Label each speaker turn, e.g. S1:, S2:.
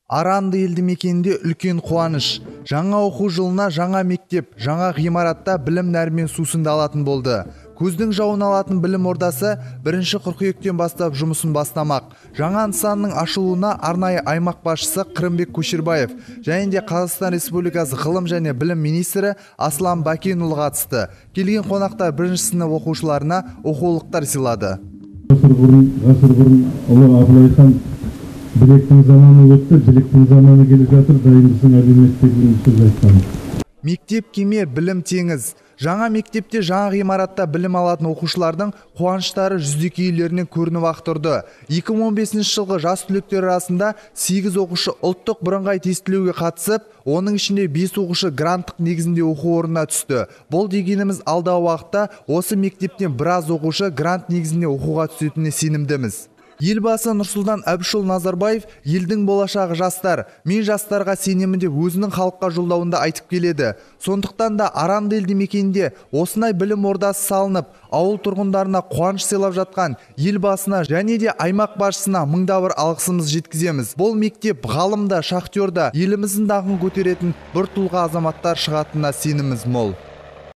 S1: Аранды елді мекенінде үлкен қуаныш. Жаңа оқу жылына жаңа мектеп, жаңа ғимаратта білім нәрімен сусындалатын болды. Көздің жауын алатын білім ордасы 1 қыркүйектен бастап жұмысын бастамақ. Жаңа нысанның ашылуына арнайы аймақ басшысы Қырымбек Көшербаев және де Қазақстан Республикасы ғылым және білім министрі Аслан Бәкенұлы қатысты. Келген қонақтар бірінші сынып оқушыларына оқулықтар сыйлады.
S2: Ғасыр бұрын ұлы Абылай хан білектің заманы өтті, біліктің заманы келе жатыр, дайынбысың әлеумет деген сөз айтқан.
S1: Мектеп кеме, білім теңіз. Жаңа мектепте, жаңа ғимаратта білім алатын оқушылардың қуаныштары жүздекейлерінен көрініп ақ тұрды. 2015 жылғы жас түлектер арасында 8 оқушы ұлттық бірыңғай тестілеуге қатысып, оның ішінде 5 оқушы гранттық негізінде оқу орнына түсті. Бұл дегеніміз алдағы уақытта осы мектептен біраз оқушы грант негізінде оқуға түсетініне сенімдіміз. Елбасы Нұрсұлтан Әбішұлы Назарбаев елдің болашағы жастар, мен жастарға сенемін деп өзінің халыққа жолдауында айтып келеді. Сондықтан да Аранды елді мекенінде осындай білім ордасы салынып, ауыл тұрғындарына қуаныш сыйлап жатқан елбасына және де аймақ басшысына мыңда бір алғысымызды жеткіземіз. Бұл мектеп ғалым да, шахтер да, еліміздің даңқын көтеретін бір тұлға азаматтар шығатынына сеніміміз мол.